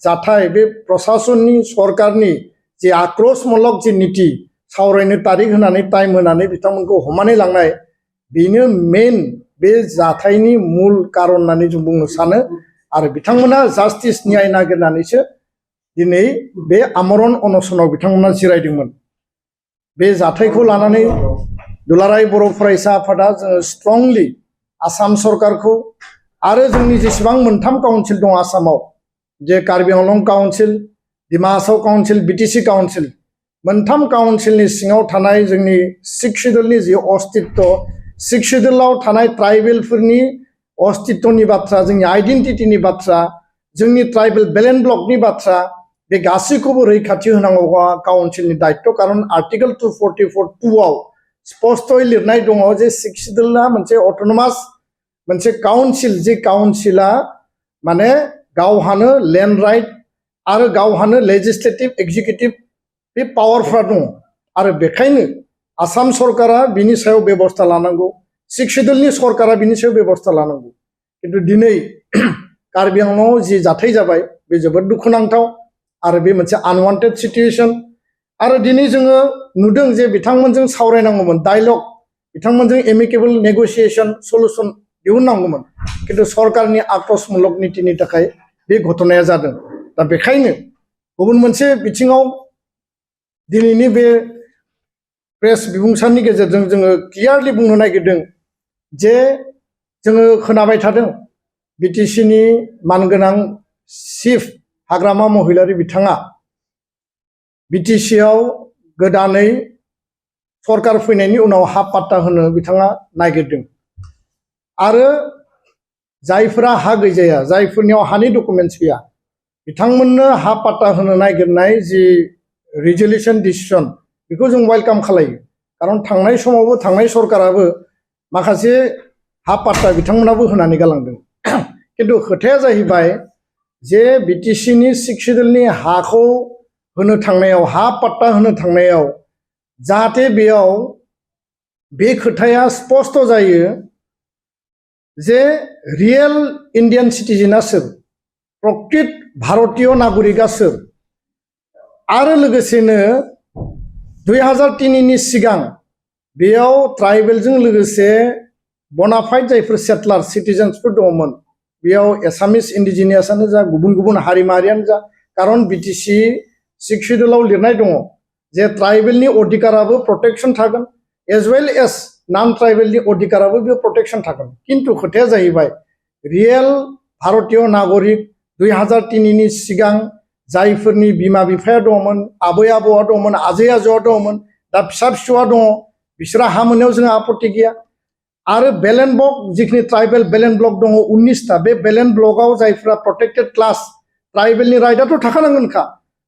जाथाय बे प्रशासननि सरकारनि जे आक्रोशमूलक जे नीति सावरायनो तारिख होनानै टाइम होनानै बिथांमोनखौ हमनानै लांनाय बेनो मेन बे जाथायनि मूल कारन होननानै जों बुंनो सानो आरो बिथांमोना जास्टिस न्याय नागिरनानैसो दिनै बे आमरण अनसनाव बिथांमोना जिरायदोंमोन। बे जाथायखौ लानानै दुलाराय बर' फरायसा आफादा जोङो स्ट्रंलि आसाम सरकारखौ आरो जोंनि जेसेबां मोनथाम काउन्सिल दं आसामाव जे Karbi Anglong council, Dima Hasao council, BTC council मोनथाम काउन्सिलनि सिङाव थानाय जोंनि सिक्स शेड्यूलनि जे अस्तित्व सिक्स शेड्यूलाव थानाय ट्राइबेलफोरनि अस्तित्वनि बाथ्रा जोंनि आइडेन्टिटिनि बाथ्रा जोंनि ट्राइबेल बेलेन्स ब्लकनि बाथ्रा बे गासैखौबो रैखाथि होनांगौआ काउन्सिलनि दायित्व कारन आर्टिकल 244(2) स्पष्टयै लिरनाय दङ जे सिक्स शेड्यूलआ मोनसे अट'नमास मोनसे काउन्सिल जे काउन्सिला माने गावहानो लेन्ड राइट आरो गावहानो लेजिस्लेटिभ एक्जिकिउटिभ बे पावारफ्रा दङ आरो बेखायनो आसाम सरकारा बिनि सायाव बेबस्था लानांगौ सिक्स शेड्यूलनि सरकारा बिनि सायाव बेबस्था लानांगौ किन्तु दिनै कार्बि आंलंआव जि जाथाय जाबाय बे जोबोद दुखुनांथाव आरो बे मोनसे आनवान्टेड सिचुएशन आरो दिनै जोङो नुदों जे बिथांमोनजों सावरायनांगौमोन डायलग बिथांमोनजों एमिकेबल नेगोसिएशन सल्युशन दिहुननांगौमोन किन्तु सरकारनि आक्रोशमूलक नीतिनि थाखाय बे घटनाया जादों। दा बेखायनो गुबुन मोनसे बिथिङाव दिनैनि बे प्रेस बिबुंसारनि गेजेरजों जोङो क्लियारलि बुंनो नागिरदों जे जोङो खोनाबाय थादों बिटिसिनि मानगोनां चिफ हाग्रामा महिलारि बिथाङा बिटिसिआव गोदानै सरकार फैनायनि उनाव हा पाट्टा होनो बिथाङा नागिरदों आरो जायफोरा हा गैजाया जायफोरनियाव हानि डकुमेन्ट्स गैया बिथांमोननो हा पाट्टा होनो नागिरनाय जि रिजोल्यूशन डिसिसन बेखौ जों वेलकाम खालायो कारन थांनाय समावबो थांनाय सरकाराबो माखासे हा पाट्टा बिथांमोनाबो होनानै गालांदों किन्तु खोथाया जाहैबाय जे बिटिसिनि सिक्स शेड्यूलनि हाखौ होनो थांनायाव हा पाट्टा होनो थांनायाव जाहाथे बेयाव बे खोथाया स्पष्ट जायो जे रियेल इन्डियान सिटिजेना सोर प्रकृत भारतीय नागरिकआ सोर आरो लोगोसेनो 2003 सिगां बेयाव ट्राइबेलजों लोगोसे बनाफाइड जायफोर सेटलार सिटिजेन्सफोर दङमोन बेयाव एसामिस इन्डिजिनियासआनो जा गुबुन गुबुन हारि माहारियानो जा कारन बिटिसि सिक्स शेड्यूलाव लिरनाय दङ जे ट्राइबेलनि अधिकाराबो प्रटेक्शन थागोन एज वेल एज नन ट्राइबेलनि अधिकाराबो बे प्रटेक्शन थागोन किन्तु खोथाया जाहैबाय रियेल भारतीय नागरिक 2003 सिगां जायफोरनि बिमा बिफाया दङमोन आबै आबौआ दङमोन आजै आजौआ दङमोन दा फिसा फिसौआ दङ बिसोरा हा मोननायाव जोंहा आपत्ति गैया आरो बेलेन्स ब्लक जिखिनि ट्राइबेल बेलेन्स ब्लक दङ 19टा बे बेलेन्स ब्लकआव जायफोरा प्रटेक्टेड क्लास ट्राइबेलनि राइटआथ' थाखानांगोनखा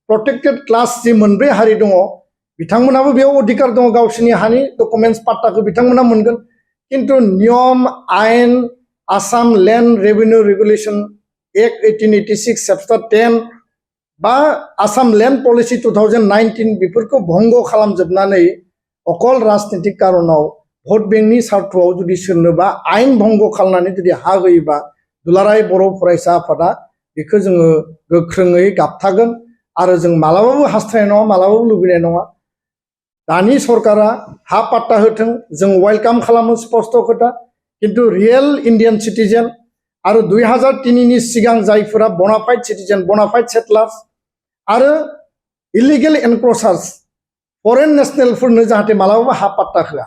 प्रटेक्टेड क्लास जि मोनब्रै हारि दङ बिथांमोनाबो बेयाव अधिकार दङ गावसोरनि हानि डकुमेन्ट्स पाट्टाखौ बिथांमोना मोनगोन किन्तु नियम आयेन Assam land revenue regulation act 1886 chapter 10 बा आसाम लेन्ड पलिसि 2019 बेफोरखौ भंग खालामजोबनानै अकल राजनीतिक कारनाव भट बेंकनि सार्थआव जुदि सोरनोबा आयेन भंग खालामनानै जुदि हा होयोबा दुलाराय बर' फरायसा आफादा बेखौ जोङो गोख्रोङै गाबथागोन आरो जों मालाबाबो हास्थायनाय नङा मालाबाबो लुबैनाय नङा दानि सरकारा हा पाट्टा होथों जों वेलकाम खालामो स्पष्ट खोथा किन्तु रियेल इन्डियान सिटिजेन आरो 2003 सिगां जायफोरा बनाफाइड सिटिजेन बनाफाइड सेटलार्स आरो इलिगेल एनक्रोचार्स फरेन नेशनेलफोरनो जाहाथे मालाबाबो हा पाट्टा होआ।